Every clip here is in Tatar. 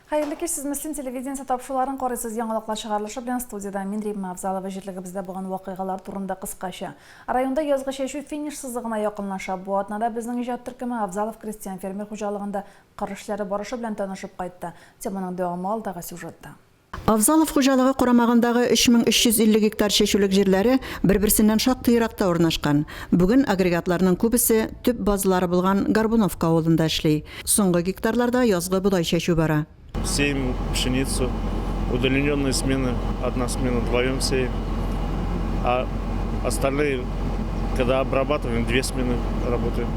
Хәерле кич, сез Мөслим телевидениесе тапшыруларын карыйсыз. Яңалыклар чыгарылышы белән студиядә мин Римма Авзалова. Җирлегебездә булган вакыйгалар турында кыскача. Районда язгы чәчү финиш сызыгына якынлаша. Бу атнада безнең иҗат төркеме Авзалов крестьян-фермер хуҗалыгында кыр эшләре барышы белән танышып кайтты. Теманың дәвамы алдагы сюжетта. Авзалов хуҗалыгы карамагындагы 3350 гектар чәчүлек җирләре бер-берсеннән шактый еракта урнашкан. Бүген агрегатларның күбесе төп базалары булган Горбуновка авылында эшли. Соңгы гектарларда язгы бодай чәчү бара. Сеем пшеницу, удлиненные смены, одна смена вдвоем сеем, а остальные, когда обрабатываем, две смены работаем.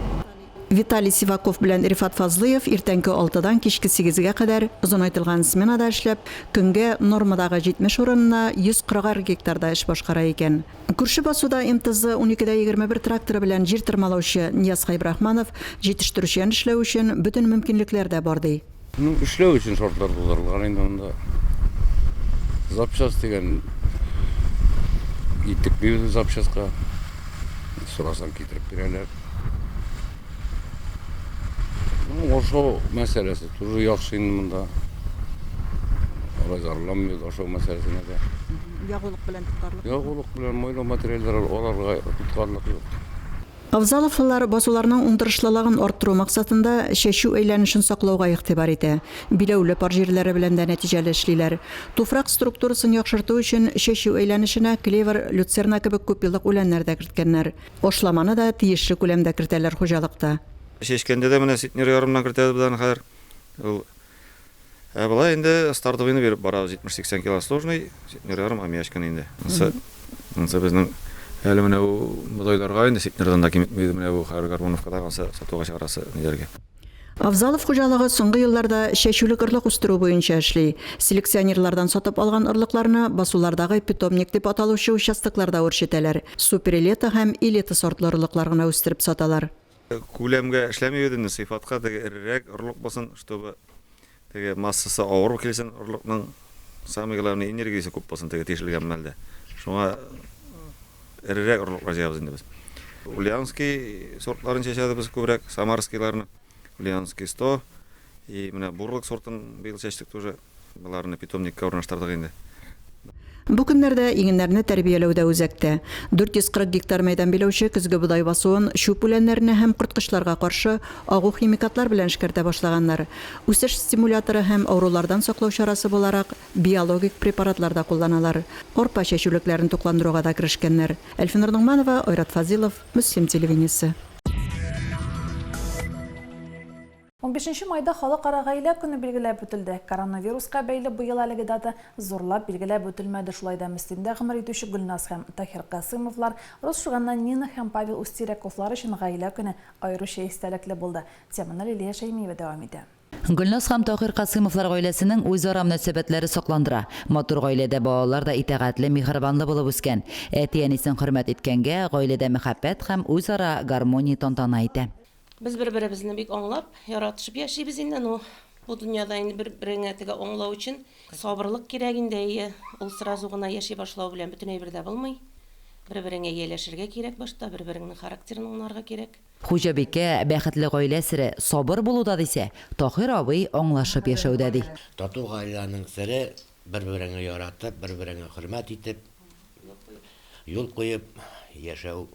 Виталий Сиваков белән Рифат Фазлыев иртәнге алтыдан кичке сигезгә кадәр озынайтылган сменада эшләп, көнгә нормадагы 70 урынына 140 гектарда эш башкара икән. Күрше басуда МТЗ уникедә 21 тракторы белән җир тырмалаучы Нияз Хәйбрахманов җитештерүчән эшләү өчен бөтен мөмкинлекләр дә бар, ди. Ну, эшләү өчен шартлар тудырылган инде монда. Запчасть дигән итекмибез запчастька. Сорасаң китереп бирәләр. Ну, ашау мәсьәләсе тоже яхшы инде монда. Алай зарланмыйбыз ашау мәсьәләсенә дә. Ягулык белән тоткарлык. Ягулык белән майлау материаллар аларга тоткарлык юк. Авзаловлылар басуларның уңдырышлылыгын арттыру максатында чәчү әйләнешен саклауга игътибар итә. Биләүле пар җирләре белән дә нәтиҗәле эшлиләр. Туфрак структурасын яхшырту өчен чәчү әйләнешенә клевер, люцерна кебек күпьеллык үләннәр дә керткәннәр. Ашламаны да тиешле күләмдә кертәләр хуҗалыкта. Чәчкәндә дә менә центнер ярымнан кертәбез без аны хәзер. Ул Ә болай инде стартовыйны биреп барабыз, 70-80 кило сложный, центнер ярым аммиачканы инде. Монысы, монысы безнең әле менә бу бодайларга инде центнердан да киметми менә бу хәзер Горбуновкада калса сатуга чыгарасы ниләргә. Авзалов хуҗалыгы соңгы елларда чәчүлек орлык үстерү буенча эшли. Селекционерлардан сатып алган орлыкларны басулардагы питомник дип аталучы участокларда үрчетәләр. Суперэлита һәм элита сортлы орлыклар гына үстереп саталар. Күләмгә эшләмибез инде, сыйфатка теге эрерәк орлык булсын, чтобы теге массасы авыр килсен орлыкның, самое главное энергиясе күп булсын теге тишелгән мәлдә. Шуңа эрерәк орлыклар җыябыз инде без. Ульяновский сортларын чәчәбез без күбрәк, самарскийларны, Ульяновский 100 и менә бурлык сортын быел чәчтек тоже. Боларны питомникка урнаштырдык инде. Бу көннәрдә игеннәрне тәрбияләү дә үзәктә. 440 гектар мәйдан биләүче көзге бодай басуын чүп үләннәренә һәм корткычларга каршы агу химикатлар белән эшкәртә башлаганнар. Үсеш стимуляторы һәм авырулардан саклау чарасы буларак, биологик препаратлар да кулланалар. Арпа чәчүлекләрен тукландыруга да керешкәннәр. Әлфинур Ногманова, Айрат Фазылов, Мөслим телевидениесе. Унбишенче майда Халыкара гаилә көне билгеләп үтелде. Коронавируска бәйле быел әлеге дата зурлап билгеләп үтелмәде. Шулай да Мөслимдә гомер итүче Гөлназ һәм Таһир Касыймовлар, Рус Шуганнан Нина һәм Павел Устеряковлар өчен гаилә көне аеруча истәлекле булды. Теманы Лилия Шәймиева дәвам итә. Гөлназ һәм Таһир Касыймовлар гаиләсенең үзара мөнәсәбәтләре сокландыра. Матур гаиләдә балалар да итагатьле, миһербанлы булып үскән. Әти-әнисен хөрмәт иткәнгә, гаиләдә мәхәббәт һәм үзара гармония тантана итә. Без бер-беребезне бик аңлап, яратышып яшибез инде. Ну, бу дөньяда инде бер-береңә теге аңлау өчен сабырлык кирәк инде, әйе. Ул сразу гына яши башлау белән бөтен әйбер дә булмый. Бер-береңә ияләшергә кирәк башта, бер-береңнең характерын аңларга кирәк. Хуҗабикә, бәхетле гаилә сере, сабыр булуда дисә, Таһир абый аңлашып яшәүдә, ди. Тату гаиләнең сере, бер-береңне яратып, бер-береңне хөрмәт итеп, юл куеп яшәү.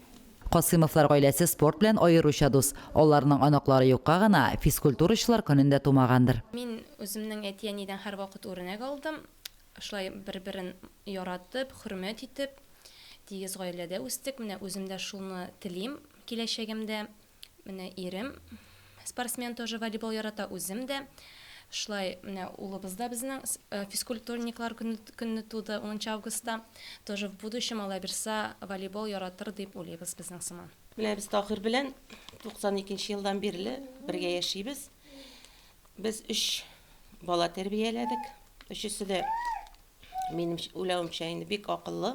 Касыймовлар гаиләсе спорт белән аеруча дус. Аларның оныклары юкка гына физкультурачылар көнендә тумагандыр. Мин үземнең әти-әнидән һәрвакыт үрнәк алдым. Шулай бер-берен яратып, хөрмәт итеп, тигез гаиләдә үстек. Менә үзем дә шулны телим киләчәгемдә. Менә ирем спортсмен тоже волейбол ярата, үзем дә. Шулай менә улыбыз да безнең физкультурниклар көнне туды, унынчы августта. Тоже в будущем, Алла бирса, волейбол яратыр дип уйлыйбыз безнең сыман. Менә без Таһир белән 92 нче елдан бирле бергә яшибез. Без өч бала тәрбияләдек. Өчесе дә Минем уйлавымча, инде бик акыллы.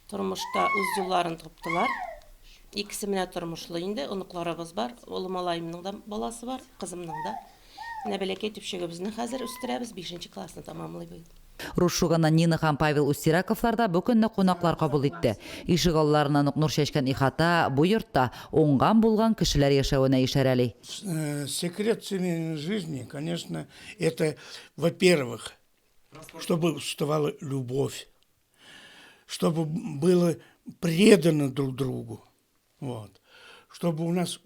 Тормышта үз юлларын таптылар. Икесе менә тормышлы инде, оныкларыбыз бар. Олы малаемның да баласы бар, кызымның да. Менә бәләкәй төпчегебезне хәзер үстерәбез, бишенче классны тәмамлый быел. Рус Шуганнан Нина һәм Павел Устираковлар да бу көнне кунаклар кабул итте. Ишегалларыннан ук нур чәчкән ихата бу йортта уңган-булган кешеләр яшәвенә ишарәли. Секрет семейной жизни, конечно, это, во-первых, чтобы существовала любовь, чтобы было предано друг другу, вот, чтобы у нас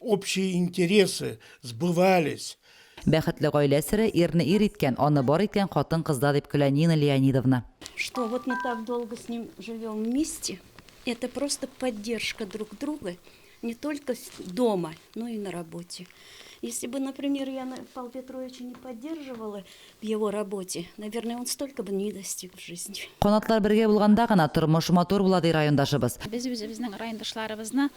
общие интересы сбывались. Бәхетле гаилә сере, ирне ир иткән, аны бар иткән хатын-кызда, дип көлә Нина Леонидовна. Что вот мы так долго с ним живем вместе, это просто поддержка друг друга не только дома, но и на работе. Если бы, например, я Павла Петровича не поддерживала в его работе, наверное, он столько бы не достиг в жизни. Канатлар бергә булганда гына тормыш матур була, ди райондашыбыз. Без үзебезнең райондашларыбызны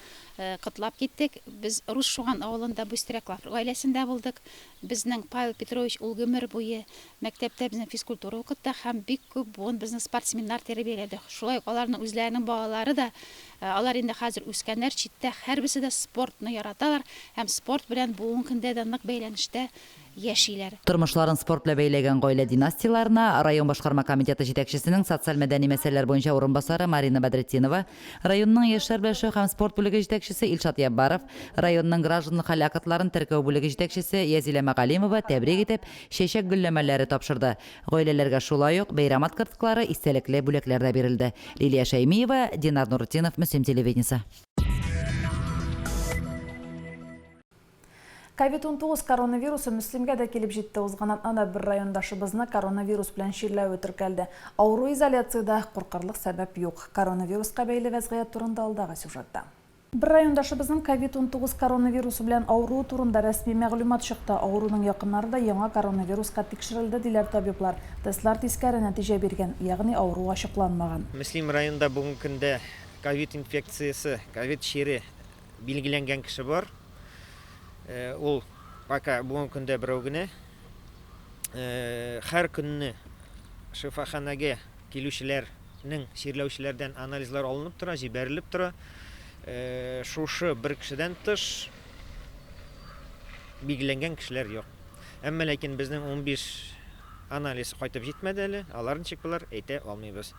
котлап киттек. Без Рус Шуган авылында Быстряклар гаиләсендә булдык. Безнең Павел Петрович ул гомер буе мәктәптә безнең физкультура укытты һәм бик күп буын безнең спортсменнар тәрбияләде. Шулай ук аларның үзләренең балалары да, алар инде хәзер үскәннәр, читтә, һәрберсе дә спортны яраталар һәм спорт белән бүгенге көндә дә нык бәйләнештә яшиләр. Тормышларын спорт белән бәйләгән гаилә династияләренә район башкарма комитеты җитәкчесенең социаль-мәдәни мәсьәләләр буенча урынбасары Марина Бәдретдинова, районның яшьләр белән эшләү һәм спорт бүлеге җитәкчесе Илшат Яббаров, районның гражданлык хәл актларын теркәү бүлеге җитәкчесе Язилә Мәгалимова тәбрик итеп, чәчәк гөлләмәләре тапшырды. Гаиләләргә шулай ук бәйрәм открыткалары, истәлекле бүләкләр дә бирелде. Лилия Шәймиева, Динар Нуртдинов, Мөслим телевидениесе. Ковид-19 коронавирусы Мөслимгә дә килеп җитте. Узган атнада бер райондашыбызны коронавирус белән чирләве теркәлде. Авыру изоляциядә, куркырлык сәбәп юк. Коронавируска бәйле вәзгыять турында алдагы сюжетта. Бер райондашыбызның ковид-19 коронавирусы белән авыруы турында рәсми мәгълүмат чыкты. Авыруның якыннары да яңа коронавируска тикшерелде, диләр табиблар. Тестлар тискәре нәтиҗә биргән, ягъни авыру ачыкланмаган. Мөслим районында бүгенге көндә ковид инфекциясе, ковид чире билгеләнгән кеше бар. Ул пока бүгенге көндә берәү генә. Һәр көнне шифаханәгә килүчеләрнең, чирләүчеләрдән анализлар алынып тора, җибәрелеп тора. Шушы бер кешедән тыш билгеләнгән кешеләр юк. Әмма ләкин безнең 15 анализ кайтып җитмәде әле, алар ничек булыр, әйтә алмыйбыз.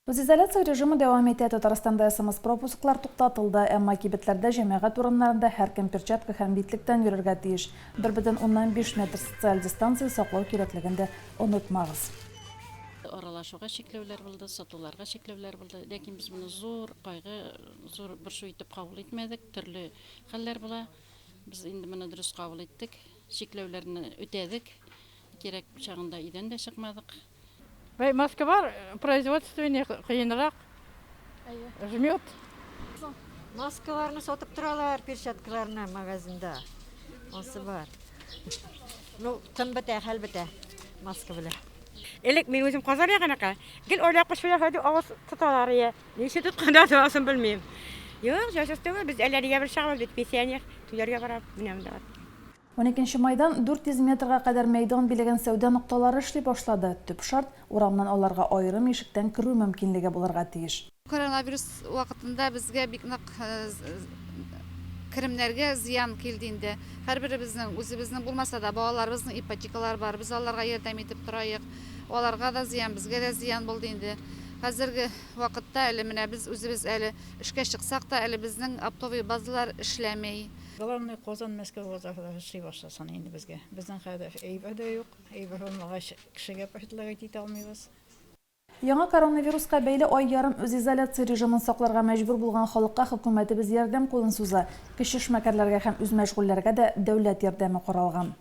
Үзизоляция режимы дәвам итә. Татарстанда СМС-пропусклар туктатылды. Әмма кибетләрдә, җәмәгать урыннарында һәркем перчатка һәм битлектән йөрергә тиеш. 1,5 метр социаль дистанция саклау кирәклеген дә онытмагыз. Аралашуга чикләүләр булды, сатуларга чикләүләр булды. Ләкин без моны зур кайгы, зур борчу итеп кабул итмәдек. Төрле хәлләр була. Без инде моны дөрес кабул иттек. Чикләүләрне үтәдек. Кирәк чагында өйдән дә чыкмадык. Бәй, маска бар, производственный кыенрак. Жмет. Маскаларны сатып торалар, перчаткаларны магазинда. Ансы бар. Ну, тын бетә, хәл бетә маска белән. Элек мин үзем Казан ягыныкы. Гел алъяпкыч белән хәзер авыз тоталар ие. Ничек тотканда тонасын белмим. Юк, җайсыз түгел, без әллә нигә бер чагыбыз бит, пенсионер, түләргә барабыз, менә монда. Уникенче майдан 400 метрга кадәр мәйдан биләгән сәүдә нокталары эшли башлады. Төп шарт, урамнан аларга аерым ишектән керү мөмкинлеге булырга тиеш. Коронавирус вакытында безгә бик нык керемнәргә зыян килде инде. Һәрберебезнең, үзебезнең булмаса да, балаларыбызның ипотекалары бар, без аларга ярдәм итеп тораек. Аларга да зыян, безгә дә зыян булды инде. Хәзерге вакытта әле менә без үзебез әле эшкә чыксак та, әле безнең оптовый базалар эшләми. Главное Казан Мәскәү базарлары эшли башласын инде безгә. Безнең хәзер әйбер дә юк. Әйбер булмагач, кешегә предлагать итә алмыйбыз. Яңа коронавируска бәйле ай ярым үзизоляция режимын сакларга мәҗбүр булган халыкка хөкүмәтебез ярдәм кулын суза. Кече эшмәкәрләргә һәм үзмәшгульләргә дә дәүләт ярдәме каралган.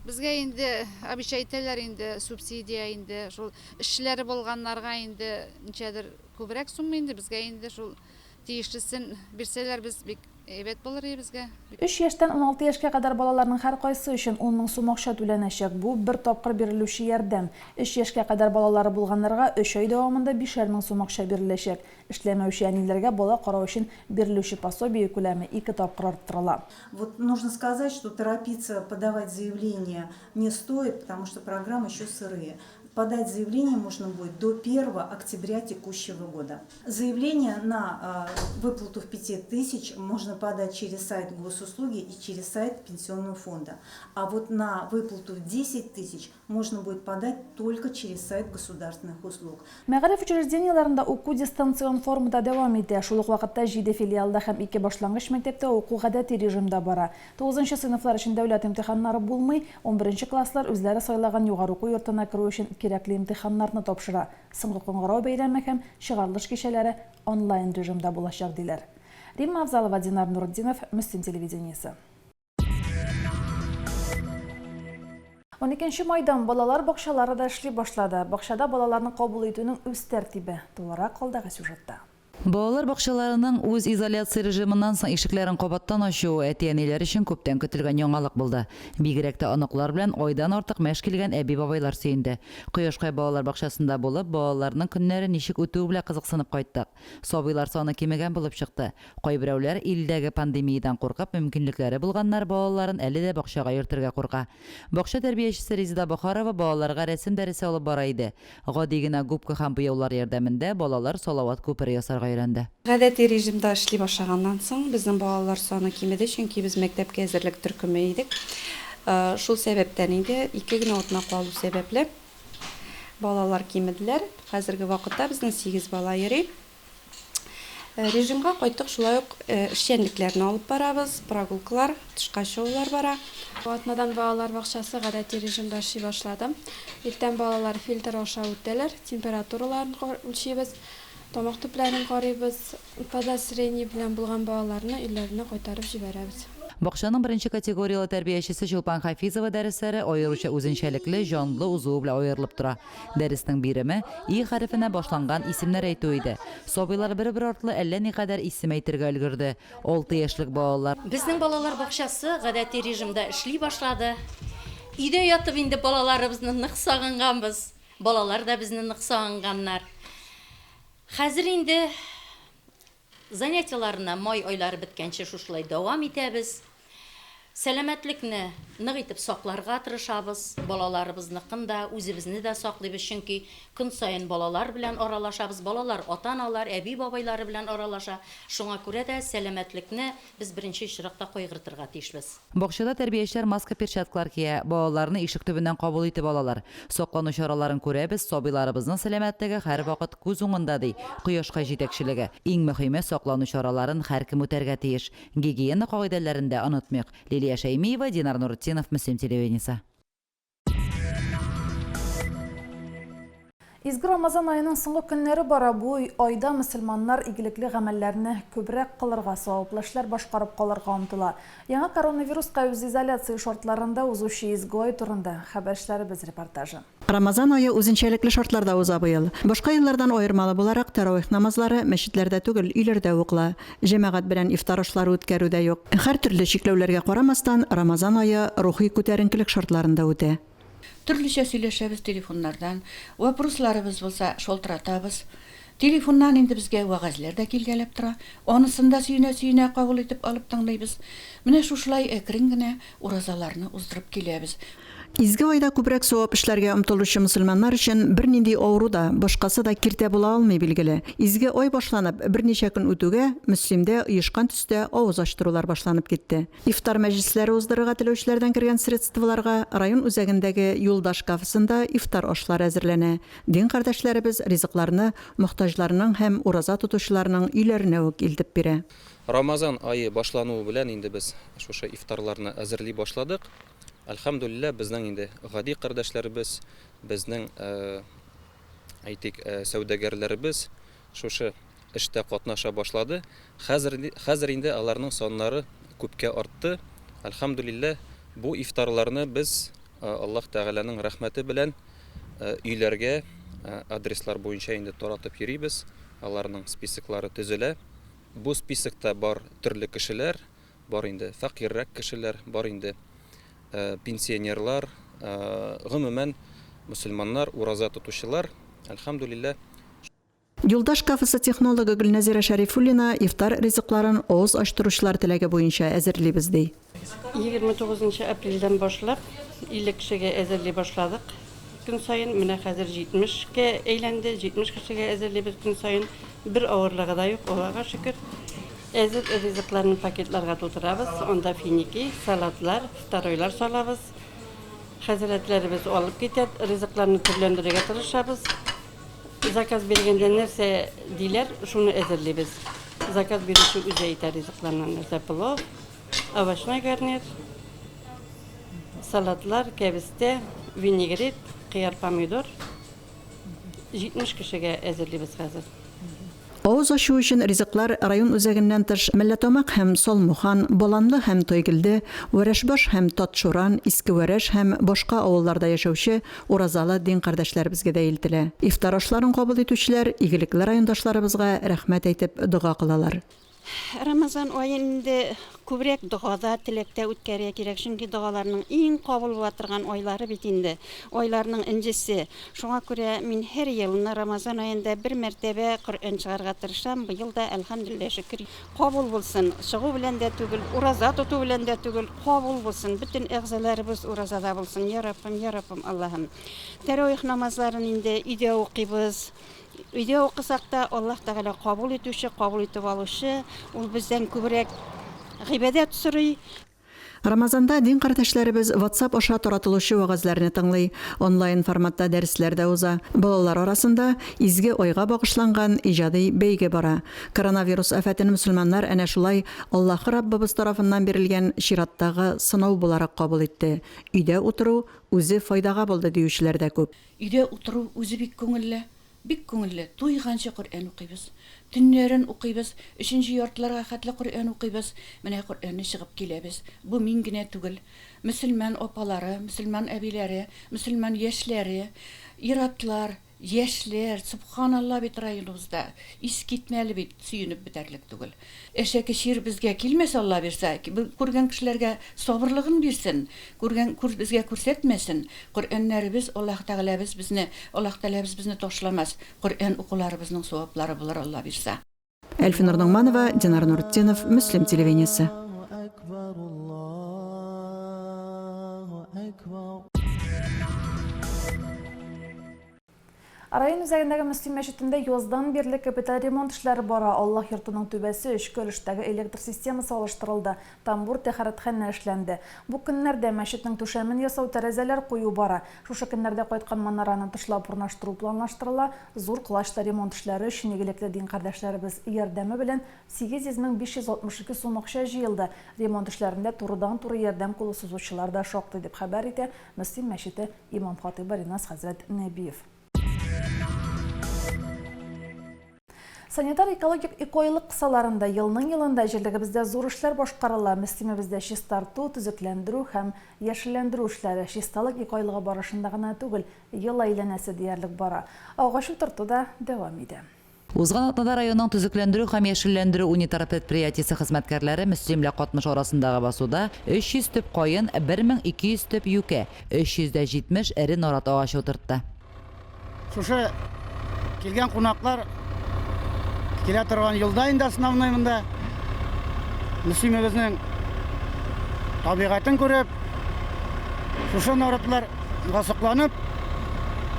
Безгә инде обещать итәләр инде субсидия инде шул эшчеләре булганнарга инде ничәдер күбрәк сумма инде безгә инде шул тиешлесен бирсәләр без бик әйбәт булыр иде безгә. Өч яшьтән 16 яшькә кадәр балаларның һәркайсы өчен ун мең сум акча түләнәчәк. Бу, бер тапкыр бирелүче ярдәм. Өч яшькә кадәр балалары булганнарга өч ай дәвамында бишәр мең сум акча биреләчәк. Эшләмәүче әниләргә бала карау өчен бирелүче пособие күләме ике тапкыр арттырыла. Вот нужно сказать, что торопиться подавать заявление не стоит, потому что программы еще сырые. Подать заявление можно будет до 1 октября текущего года. Заявление на выплату в 5000 можно подать через сайт госуслуги и через сайт пенсионного фонда. А вот на выплату в 10 тысяч можно будет подать только через сайт государственных услуг. Мәгариф учреждениеләрендә уку дистанцион формада дәвам итә. Шул ук вакытта җиде филиалда һәм ике башлангыч мәктәптә уку гадәти режимда бара. Тугызынчы сыйныфлар өчен дәүләт имтиханнары булмый, унберенче класслар үзләре сайлаган югары уку йортына керү өчен кирәкле имтиханнарны тапшыра. Соңгы кыңгырау бәйрәме һәм чыгарылыш кичәләре онлайн режимда булачак, диләр. Римма Авзалова, Динар Нуртдинов, Мөслим телевидениесе. Уникенче майдан балалар бакчалары да эшли башлады. Бакчада балаларны кабул итүнең үз тәртибе. Тулырак алдагы сюжетта. Балалар бакчаларының үзизоляция режимыннан соң ишекләрен кабаттан ачуы әти-әниләр өчен күптән көтелгән яңалык булды. Бигрәк тә оныклар белән айдан артык мәш килгән әби-бабайлар сөенде. Кояшкай балалар бакчасында булып, балаларның көннәре ничек үтүе белән кызыксынып кайттык. Сабыйлар саны кимегән булып чыкты. Кайберәүләр, илдәге пандемиядән куркып, мөмкинлекләре булганнар балаларын әле дә бакчага йөртергә курка. Бакча тәрбиячесе Резеда Бохарова балаларга рәсем дәресе алып бара иде. Гади генә губка һәм буяулар ярдәмендә балалар салават күпере ясарга өйрәнде. Гадәти режимда эшли башлаганнан соң, безнең балалар саны кимеде, чөнки без мәктәпкә әзерлек төркеме идек. Шул сәбәптән инде, ике генә атна калу сәбәпле, балалар кимеделәр. Хәзерге вакытта безнең сигез бала йөри. Режимга кайттык, шулай ук эшчәнлекләрне алып барабыз, прогулкалар, тышка чыгулар бара. Бу атнадан балалар бакчасы гадәти режимда эшли башлады. Иртән балалар фильтр аша үтәләр, температураларын үлчибез, тамак төпләрен карыйбыз. Подозрение белән булган балаларны өйләренә кайтарып җибәрәбез. Бакчаның беренче категорияле тәрбиячесе Чулпан Хафизова дәресләре аеруча үзенчәлекле, җанлы узуы белән аерылып тора. Дәреснең биреме, И хәрефенә башланган исемнәр әйтү иде. Сабыйлар бер-бер артлы әллә никадәр исем әйтергә өлгерде. Алты яшьлек балалар. Безнең балалар бакчасы гадәти режимда эшли башлады. Өйдә ятып инде балаларыбызны нык сагынганбыз. Балалар да безне нык сагынганнар. Хәзер инде Занятиеларны май айлары беткәнче шушылай дәвам итәбез. Сәламәтлекне нык итеп сакларга тырышабыз, балаларыбызныкын да, үзебезне дә саклыйбыз, чөнки көн саен балалар белән аралашабыз, балалар ата-аналар, әби-бабайлары белән аралаша, шуңа күрә дә сәламәтлекне без беренче очракта кайгыртырга тиешбез. Бакчада тәрбиячеләр маска-перчаткалар кия, балаларны ишек төбеннән кабул итеп алалар. Саклану чараларын күрәбез, сабыйларыбызның сәламәтлеге һәрвакыт күз уңында, ди Кояшкай җитәкчелеге. Иң мөһиме, саклану чараларын һәркем үтәргә тиеш. Гигиена кагыйдәләрен дә онытмыйк. Лилия Шәймиева, Динар Нуретдинов, Мөслим телевидениесе. Изге Рамазан аеның соңгы көннәре бара. Бу айда мөселманнар игелекле гамәлләрне күбрәк кылырга, саваплы эшләр башкарып калырга омтыла. Яңа коронавируска үзизоляция шартларында узучы изге ай турында хәбәрчеләребез репортажы. Рамазан ае үзенчәлекле шартларда уза быел. Башка еллардан аермалы буларак, тәравих намазлары мәчетләрдә түгел, өйләрдә укыла. Җәмәгать белән ифтар ашлары үткәрү дә юк. Һәртөрле чикләүләргә карамастан, Рамазан ае рухи күтәренкелек шартларында үтә. Төрлечә сөйләшәбез телефоннардан. Вопросларыбыз булса, шалтыратабыз. Телефоннан инде безгә вәгазьләр дә килгәләп тора. Анысын да сөенә-сөенә кабул итеп алып тыңлыйбыз. Менә шушылай әкрен генә уразаларны уздырып киләбез. Изге айда күбрәк савап эшләргә омтылучы мөселманнар өчен бернинди авыру да, башкасы да киртә була алмый, билгеле. Изге ай башланып, берничә көн үтүгә, Мөслимдә оешкан төстә авыз ачтырулар башланып китте. Ифтар мәҗлесләре уздырырга теләүчеләрдән кергән средстволарга район үзәгендәге Юлдаш кафесында ифтар ашлары әзерләнә. Дин кардәшләребез ризыкларны мохтаҗларның һәм ураза тотучыларның өйләренә үк илтеп бирә. Рамазан ае башлануы белән инде без шушы ифтарларны әзерли башладык. Әлхәмдүлилләһ, безнең инде гади кардәшләребез, безнең, әйтик, сәүдәгәрләребез шушы эштә катнаша башлады. Хәзер, хәзер инде аларның саннары күпкә артты. Әлхәмдүлилләһ, бу ифтарларны без Аллаһ Тәгаләнең рәхмәте белән өйләргә адреслар буенча инде таратып йөрибез. Аларның списоклары төзелә. Бу списокта бар төрле кешеләр, бар инде фәкыйрьрәк кешеләр, бар инде пенсионерлар, гомумән, мөселманнар, ураза тотучылар. Әлхәмдүлилләһ, Юлдаш кафесы технологы Гөлнәзирә Шәрифуллина ифтар ризыкларын авыз ачтыручылар теләге буенча әзерлибез, ди. 29 нчы апрельдән башлап 50 кешегә әзерли башладык. көн саен. Менә хәзер 70 кә әйләнде, 70 кешегә әзерлибез көн саен. Бер авырлыгы да юк, Аллага шөкер. Әзер ризыкларны пакетларга тутырабыз, анда финики, салатлар, второйлар салабыз. Хәзрәтләребез алып китә, ризыкларны төрләндерергә тырышабыз. Заказ биргәндә нәрсә диләр, шуны әзерлибез. Заказ бирүче үзе әйтә ризыкларны, нәрсә плов, овощной гарнир, салатлар, кәбестә, винегрет, кыяр, помидор. 70 кешегә әзерлибез хәзер. Авыз ачу өчен ризыклар район үзәгеннән тыш Мәлләтамак һәм Салмухан, Баланлы һәм Тойгелде, Вәрәшбаш һәм Татшуран, Иске Вәрәш һәм башка авылларда яшәүче уразалы дин кардәшләребезгә дә илтелә. Ифтар ашларын кабул итүчеләр игелекле райондашларыбызга рәхмәт әйтеп дога кылалар. Рамазан аен инде күбрәк догада, теләктә үткәрергә кирәк, чөнки догаларның иң кабул була торган айлары бит инде, айларның энҗесе. Шуңа күрә мин һәр елны Рамазан аенда бер мәртәбә Коръән чыгарга тырышам, быел да, әлхәмдүлилләһ, шөкер, кабул булсын, чыгу белән дә түгел, ураза тоту белән дә түгел, кабул булсын, бөтен әгъзаларыбыз уразада булсын, йа Раббым, йа Раббым, Аллаһым. Тәравих намазларын инде өйдә укыйбыз. Өйдә укысак та, Аллаһ Тәгалә кабул итүче, кабул итеп алучы, ул бездән күбрәк гыйбадәт сорый. Рамазанда дин кардәшләребез WhatsApp аша таратылучы вәгазьләрне тыңлый, онлайн форматта дәресләр дә уза. Балалар арасында изге айга багышланган иҗади бәйге бара. Коронавирус афәтен мөселманнар әнә шулай Аллаһы Раббыбыз тарафыннан бирелгән чираттагы сынау буларак кабул итте. Өйдә утыру үзе файдага булды диючеләр дә күп. Өйдә утыру үзе бик күңелле, бик күңелле. Туйганчы Коръән укыйбыз. Төннәрен укыйбыз, өченче яртыларга хәтле Коръән укыйбыз. Менә Коръәнне чыгып киләбез. Бу мин генә түгел. Мөселман апалары, мөселман әбиләре, мөселман яшьләре, ир-атлар, яшьләр, сөбханалла бит районыбызда. Искитмәле бит, сөенеп бетәрлек түгел. Әшәке чир безгә килмәс, Алла бирса, күргән кешеләргә сабырлыгын бирсен, күргән күр безгә күрсәтмәсен. Коръәннәребез, Аллаһ Тәгаләбез безне, Аллаһ Тәгаләбез безне ташламас. Коръән укуларыбызның саваплары булыр, Алла бирса. Әлфинур Ногманова, Динар Нуртдинов, Мөслим телевидениесе. Район үзәгендәге Мөслим мәчетендә яздан бирле капиталь ремонт эшләре бара. Аллаһ йортының түбәсе, эчке өлештәге электр системасы алыштырылды, тамбур, тәһарәтханә эшләнде. Бу көннәрдә мәчетнең түшәмен ясау, тәрәзәләр кую бара. Шушы көннәрдә кайткан манараны тышлап урнаштыру планлаштырыла. Зур колачлы ремонт эшләре өчен игелекле дин кардәшләребез ярдәме белән 800 562 сум акча җыелды. Ремонт эшләрендә турыдан-туры ярдәм кулы сузучылар да шактый, дип хәбәр итә Мөслим мәчете Имам-хатыйбы Ринас хәзрәт Нәбиев. Санитар-экологик икоайлык кысаларында елның-елында җирлегебездә зур эшләр башкарыла. Мөслимебездә чистарту, төзекләндерү һәм яшелләндерү эшләре чисталык икоайлыгы барышында гына түгел, ел әйләнәсе диярлек бара. Агач утырту да дәвам итә. Узган атнада районның төзекләндерү һәм яшелләндерү унитар предприятиесе хезмәткәрләре Мөслим белән Катмыш арасындагы басуда 300 төп каен, 1200 төп юкә, 370 эре нарат агачы утыртты. Шушы килгән кунаклар килә торган елда инде основной монда Мөслимебезнең табигатен күреп, шушы наратлар га сокланып,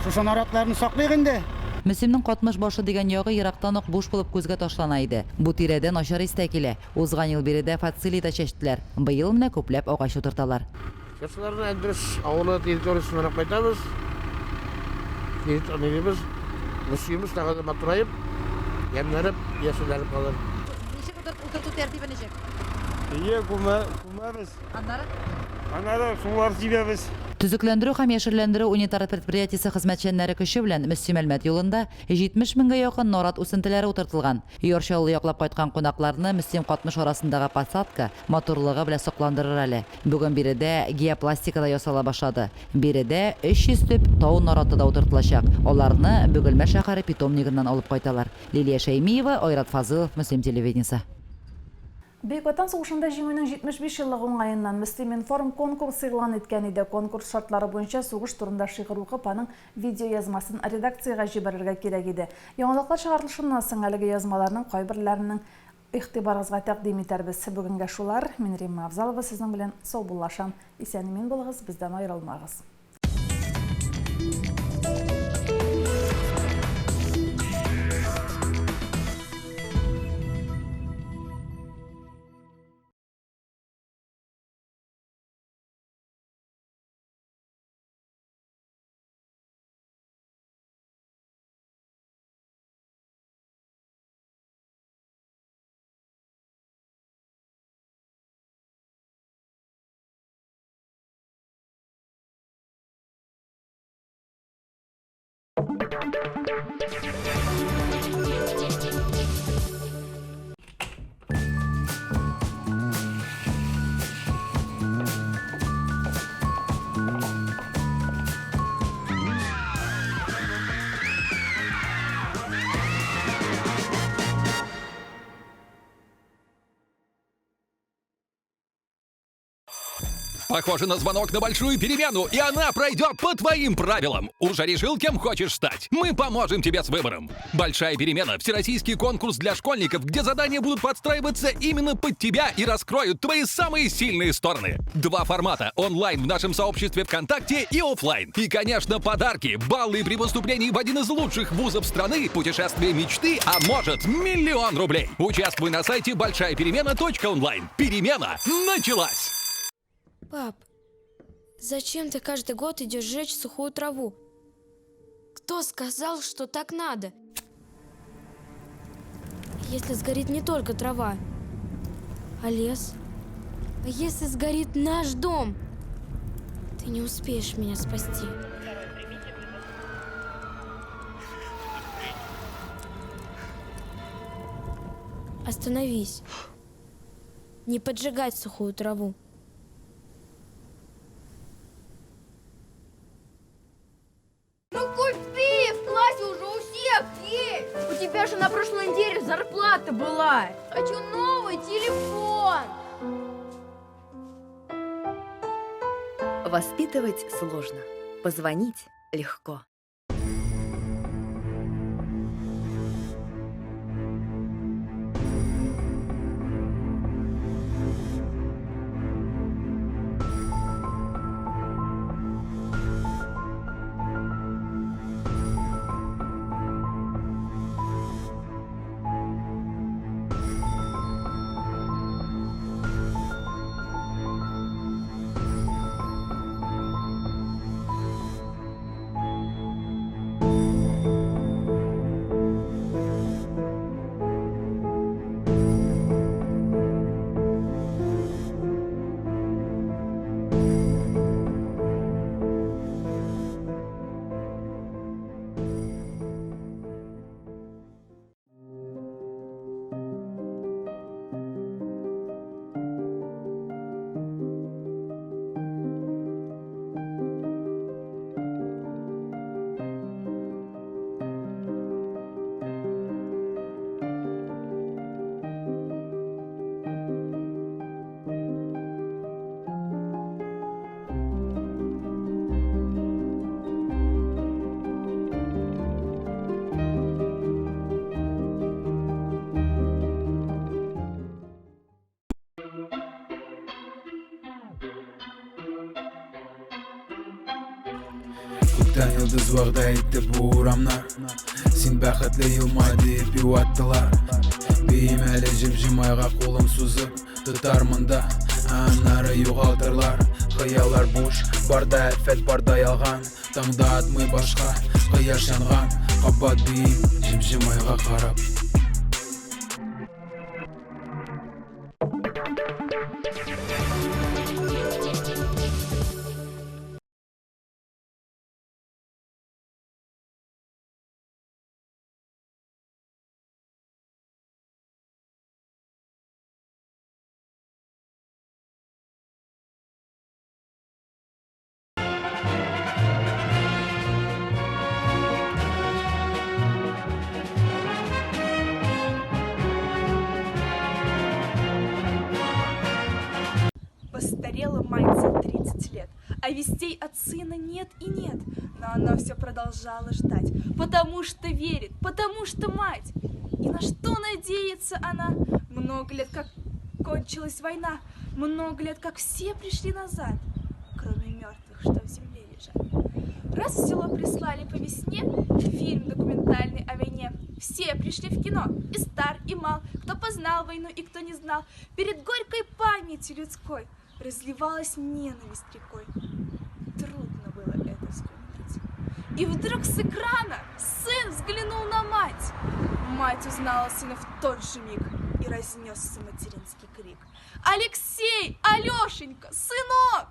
шушы наратларны саклыйк инде. Мөслимнең Катмыш башы дигән ягы ерактан ук буш булып күзгә ташлана иде. Бу тирәдә начар ис тә килә. Узган ел биредә фацелий да чәчтеләр. Быел менә күпләп агач утырталар. Чыршыларны Әндрес авылы территориясеннән алып кайтабыз. Территориябез, Мөслимебез тагы да матураеп, ямьләнеп, яшелләнеп калыр. Ничек утырту тәртибе ничек? Ие, күмәбез. Аннары? Аннары сулар сибәбез. Төзекләндерү һәм яшелләндерү унитар предприятиесе хезмәтчәннәре көче белән Мөслим-Әлмәт юлында 70 меңгә якын нарат үсентеләре утыртылган. Яр Чаллы яклап кайткан кунакларны Мөслим-Катмыш арасындагы посадка матурлыгы белән сокландырыр әле. Бүген биредә геопластика да ясала башлады. Биредә 300 төп тау нараты да утыртылачак. Аларны Бөгелмә шәһәре питомнигыннан алып кайталар. Лилия Шәймиева, Айрат Фазылов, Мөслим телевидениесе. Бөек Ватан сугышында Җиңүнең 75 еллыгы уңаеннан Мөслим-информ конкурс игълан иткән иде. Конкурс шартлары буенча сугыш турында шигырь укып, аның видеоязмасын редакциягә җибәрергә кирәк иде. Яңалыклар чыгарылышыннан соң әлеге язмаларның кайберләренең игътибарыгызга тәкъдим итәрбез. Бүгенгә шулар. Мин Римма Авзалова сезнең белән саубуллашам. Исән-имин булыгыз, бездән аерылмагыз. Похоже на звонок на большую перемену, и она пройдет по твоим правилам. Уже решил, кем хочешь стать? Мы поможем тебе с выбором. Большая перемена – всероссийский конкурс для школьников, где задания будут подстраиваться именно под тебя и раскроют твои самые сильные стороны. Два формата – онлайн в нашем сообществе ВКонтакте и офлайн. И, конечно, подарки, баллы при поступлении в один из лучших вузов страны, путешествие мечты, а может, 1 000 000 рублей. Участвуй на сайте большаяперемена.онлайн. Перемена началась! Пап, зачем ты каждый год идешь жечь сухую траву? Кто сказал, что так надо? Если сгорит не только трава, а лес? А если сгорит наш дом? Ты не успеешь меня спасти. Остановись. Не поджигать сухую траву. Ну купи, в классе уже у всех есть. У тебя же на прошлой неделе зарплата была. Хочу новый телефон. Воспитывать сложно, позвонить легко. Күктән йолдыз вәгъдә итте бу урамнар. Син бәхетле елмай диеп юаттылар. Биим әле җем-җем айга кулым сузып, тотармын да, ә аннары югалтырлар. Хыяллар буш, бар да афәт, бар да ялган. Таңда атмый башка, кояш янган. Кабат биим, җем-җем айга карап. Постарела мать за 30 лет, а вестей от сына нет и нет. Но она все продолжала ждать, потому что верит, потому что мать. И на что надеется она? Много лет, как кончилась война, много лет, как все пришли назад, кроме мертвых, что в земле лежат. Раз в село прислали по весне фильм документальный о войне. Все пришли в кино, и стар, и мал, кто познал войну и кто не знал. Перед горькой памятью людской разливалась ненависть рекой. Трудно было это вспоминать. И вдруг с экрана сын взглянул на мать. Мать узнала сына в тот же миг, и разнесся материнский крик. Алексей, Алешенька, сынок!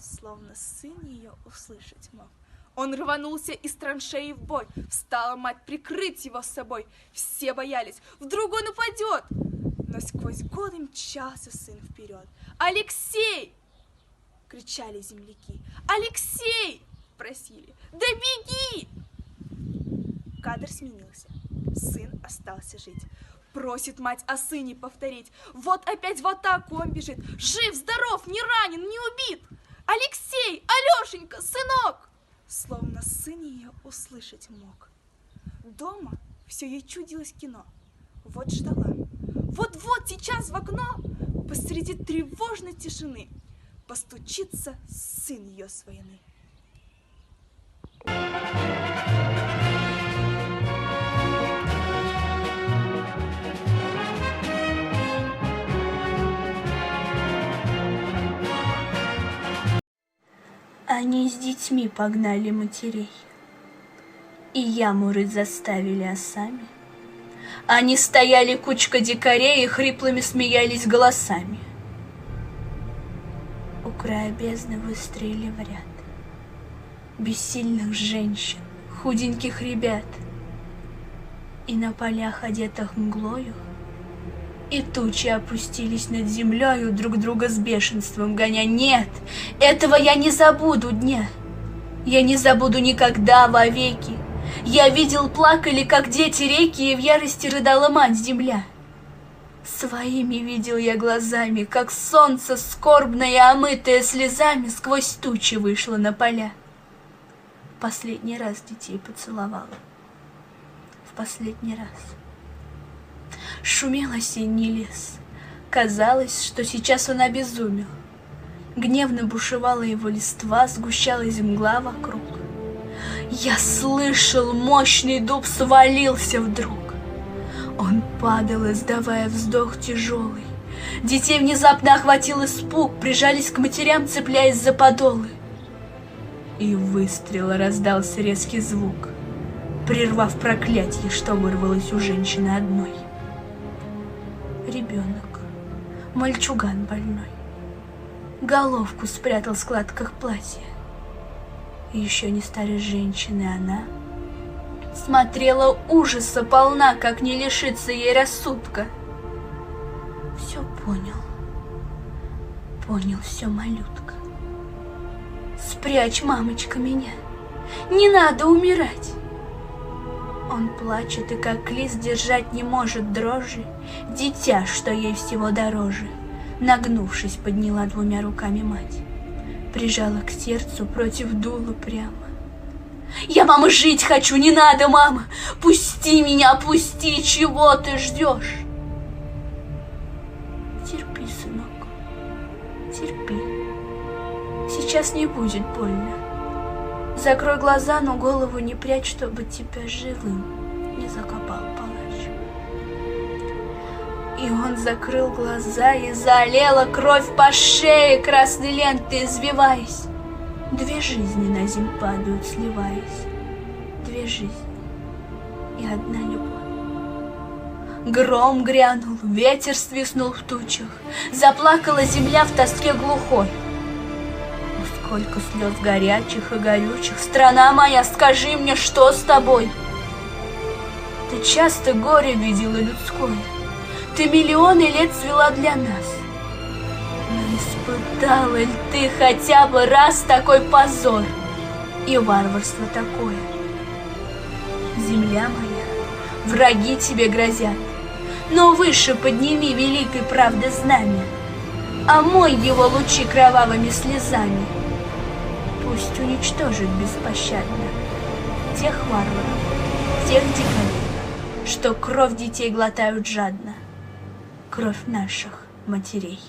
Словно сын ее услышать мог. Он рванулся из траншеи в бой. Встала мать прикрыть его с собой. Все боялись, вдруг он упадет. Но сквозь годы мчался сын вперед. «Алексей!» – кричали земляки. «Алексей!» – просили. «Да беги!» Кадр сменился. Сын остался жить. Просит мать о сыне повторить. Вот опять в атаку он бежит. Жив, здоров, не ранен, не убит. Алексей, Алешенька, сынок! Словно сын ее услышать мог. Дома все ей чудилось кино. Вот ждала. Вот-вот сейчас в окно посреди тревожной тишины постучится сын ее с войны. Они с детьми погнали матерей И яму рыть заставили осами. Они стояли кучка дикарей И хриплыми смеялись голосами. У края бездны выстроили в ряд Бессильных женщин, худеньких ребят. И на полях, одетых мглою, и тучи опустились над землею, друг друга с бешенством гоня. Нет, этого я не забуду дня. Я не забуду никогда вовеки. Я видел, плакали, как дети реки, и в ярости рыдала мать земля. Своими видел я глазами, как солнце скорбное, омытое слезами, сквозь тучи вышло на поля. Последний раз детей поцеловала. В последний раз. Шумел осенний лес. Казалось, что сейчас он обезумел. Гневно бушевала его листва, сгущалась мгла вокруг. Я слышал, мощный дуб свалился вдруг. Он падал, издавая вздох тяжелый. Детей внезапно охватил испуг, прижались к матерям, цепляясь за подолы. И выстрела раздался резкий звук, прервав проклятие, что вырвалось у женщины одной. Ребенок, мальчуган больной, головку спрятал в складках платья. Еще не старой женщины она смотрела ужаса полна, как не лишиться ей рассудка. Все понял, понял все, малютка. Спрячь, мамочка, меня, не надо умирать. Он плачет и как лист держать не может дрожи, дитя, что ей всего дороже. Нагнувшись, подняла двумя руками мать, прижала к сердцу против дула прямо. Я, мама, жить хочу, не надо, мама! Пусти меня, пусти, чего ты ждешь? Терпи, сынок, терпи. Сейчас не будет больно. Закрой глаза, но голову не прячь, чтобы тебя живым не закопал палач. И он закрыл глаза, и заолела кровь по шее, красной лентой извиваясь. Две жизни на земь падают, сливаясь. Две жизни и одна любовь. Гром грянул, ветер свистнул в тучах, заплакала земля в тоске глухой. О, сколько слез горячих и горючих! Страна моя, скажи мне, что с тобой? Ты часто горе видела людское, ты миллионы лет цвела для нас. Но испытала ли ты хотя бы раз такой позор и варварство такое? Земля моя, враги тебе грозят, но выше подними великой правды знамя, омой его лучи кровавыми слезами. Пусть уничтожит беспощадно тех варваров, тех дикарей, что кровь детей глотают жадно, кровь наших матерей.